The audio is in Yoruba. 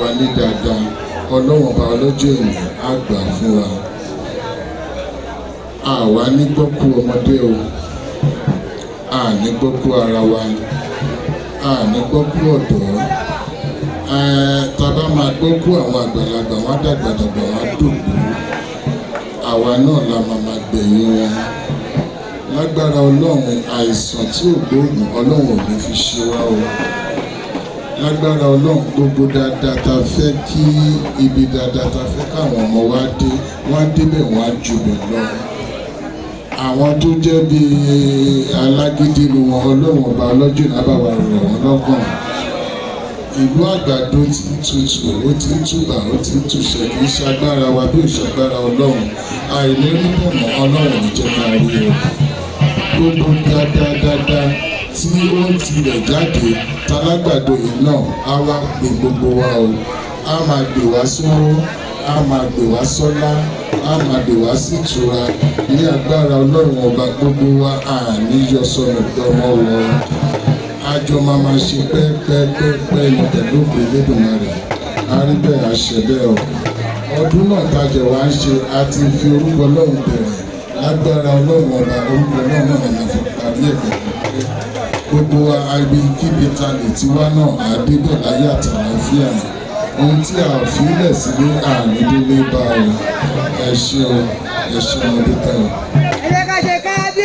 wa ní dáadáa. Ọlọ́run Ọba ọlọ́jọ́ èyí á gbà fún wa. Àwa ní gbọ́kú ọmọdé o, a ní gbọ́kú ara wa, a ní gbọ́kú ọ̀dọ́. Tá a bá máa gbọ́kú àwọn àgbàlagbà, wọn á dàgbàdàgbà, wọn á dògbò, àwa náà la máa gbẹ̀yìn wọn. Lágbára Ọlọ́run, àìsàn tí ò gbóògùn, Ọlọ́run ò ní fi ṣe wá o. Lágbára Ọlọ́run, gbogbo dáadáa tá a fẹ́ kí ibi dáadáa tá a fẹ́ káwọn ọmọ wa dé, wọ́n á débẹ̀, wọ́n á jù bẹ̀ lọ. Àwọn tó jẹ́ bíi alágídí nu wọn, Ọlọ́run Ọba ọlọ́jọ́ náà bá wa rọ̀ wọ́n lọ́kàn. Ìlú Àgbàdo ti ń tutù, ó ti ń tùbà, ó ti ń tùṣẹ. Kì í ṣe agbára wa bí òṣàgbára Ọlọ́run. Àìlérí bọ̀ mọ́, Ọlọ́run ní jẹ́ ká rí o. Gbogbo dáadáa tí ó ń tilẹ̀ jáde talágbàdo yìí náà á wá gbé gbogbo wa o. Á máa gbé wá sówó, á máa gbé wá sọ́lá, á máa gbé wá sí ìtura ní agbára Ọlọ́run Ọba. Gbogbo wa àní yọ sọnù gbọmọ wọ. Àjọ máa ṣe pẹ́ẹ́pẹ́ẹ́pẹ́ ní pẹ̀lú òkú Elédùmarè. A rí bẹ́ẹ̀, àṣẹ bẹ́ẹ̀ o. Ọdún náà tajẹ̀ wá ń ṣe, a ti fi orúkọ Ọlọ́run bẹ̀rẹ̀. Lágbára Ọlọ́run Ọba, orúkọ Ọlọ́run náà la fi parí ẹ̀ pẹ̀lú pé gbogbo wa, ibikíbi ta lè ti wá náà, àdébẹ̀ láyé àtàlàáfíà. Ohun tí a ò fi lẹ̀ sílé, àní délé bá o. Ẹ ṣé o, ẹ ṣé, mo dúpẹ́ o.